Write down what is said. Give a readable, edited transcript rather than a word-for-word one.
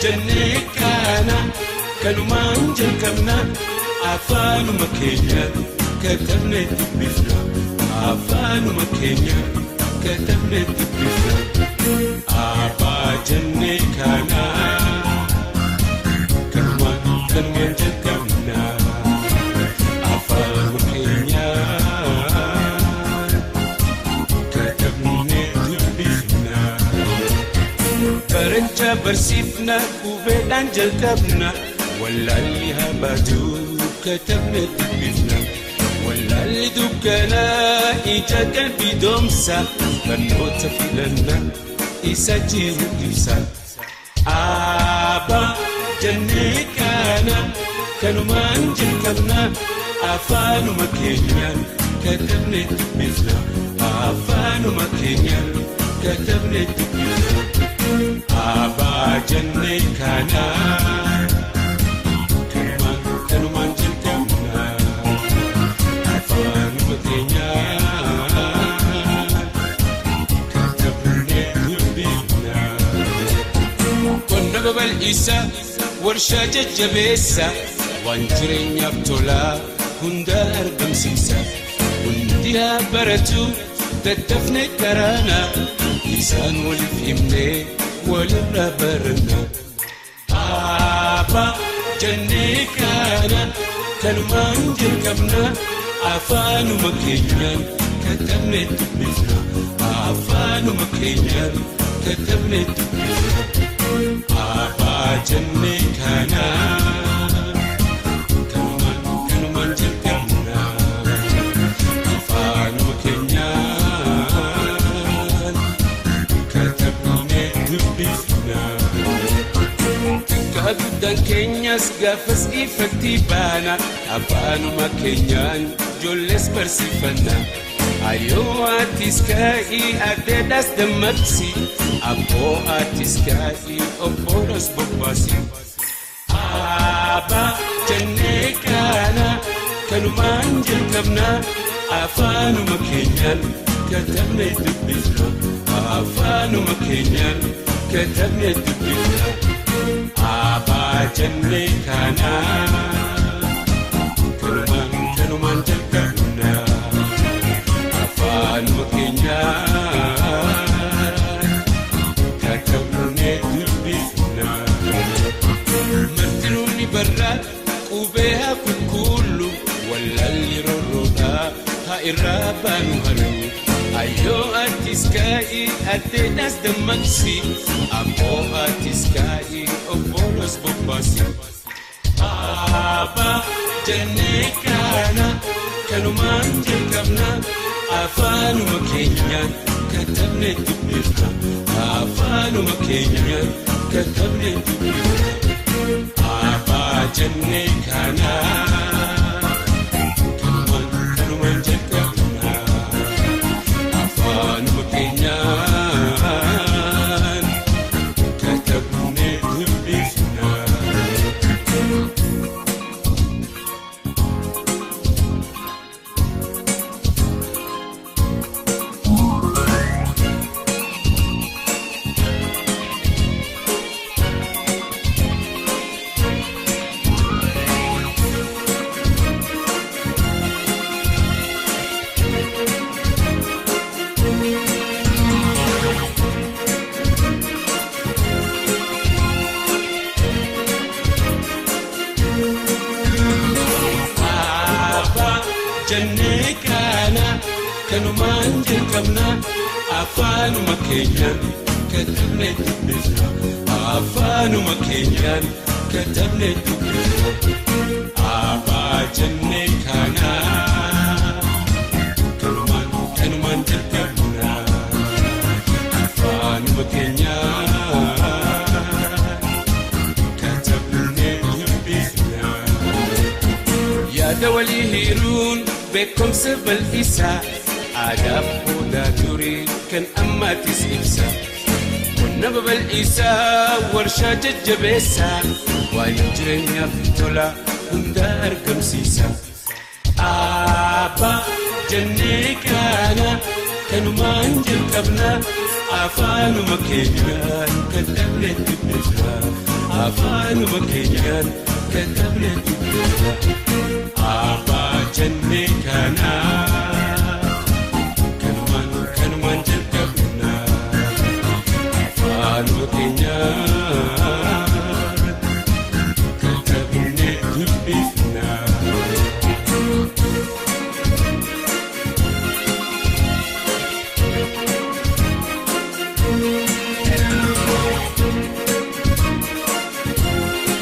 Jennee kana kanumaan jalqabna, afaanuma keenya katabne dubbifna, afaanuma keenya katabne dubbifna. Abbaa jennee kana kanumaan kanumaan jalqabna, afaanuma keenya katabne dubbifna. Barachaa barsiifna, qubeedhaan jalqabna, wallaalli haa baatu, katabne dubbifna. Wallaalli dukkanaa ija qalbii doomsa, barnoota filanna isa jiru ibsa. Abbaa jennee kana kanumaan jalqabna, afaanuma keenyaan katabne dubbifna, afaanuma keenyaan katabne dubbifna. Abbaa jennee kana kanumaan kanumaan jalqabna, afaanuma keenyaan katabne dubbifna. Qonna babal'isa, warshaa jajjabeessa, waan jireenyaaf tolaa hunda argamsiisa. Hundi haa baratu, daddafne karaana, isaan waliif himnee walirraa baranna. Abbaa jennee kana kanumaan jalqabna, afaanuma keenyaan katabne dubbifna, afaanuma keenyaan katabne dubbifna. Abbaa jennee kana kanumaan kanumaan jalqabna, afaanuma keenyaan katabne dubbifna. Xiqqaa guddaan keenyas gaafas ifatti baana, afaanuma keenyaan ijoollees barsiifanna. Ayyoo atis ka'ii, addeedhaas dammaqsi, abboo atis ka'ii, obbolos bobbaasi. Abbaa jennee kana kanumaan jalqabna, afaanuma keenyaan katabne dubbifna, afaanuma keenyaan katabne dubbifna. Abbaa jennee kana kanumaan kanumaan jalqabna, afaanuma keenyaan katabne dubbifna. Martinuuni barraa qubee haa qulqullu, wallaalli rorroodhaa haa irraa baanu halu. Ayyoo atis ka'ii, addeedhaas dammaqsi, abboo atis ka'ii, obbolos bobbaasi. Abbaa jennee kana kanumaan jalqabna, afaanuma keenyaan katabne dubbifna, afaanuma keenyaan katabne dubbifna. Abbaa jennee kana kanumaan kanumaan jalqabna, afaanuma keenyaan katabne dubbifna. Abbaa jennee kana kanumaan jalqabna, afaanuma keenyaan katabne dubbifna, afaanuma keenyaan katabne dubbifna. Abbaa jennee kana kanumaan kanumaan jalqabna, afaanuma keenyaan katabne dubbifna. Yaada walii hiruun beekumsa bal'isaa, aadaaf odaa durii kan ammaatis ibsa. Qonna babal'isaa, warshaa jajjabeessaa, waan jireenyaaf tola hunda argamsiisa. Abbaa jennee kana kanumaan jalqabna, afaanuma keenyaan katabne dubbifna. Afaanuma keenyaan katabne dubbifna. Abbaa jennee kana.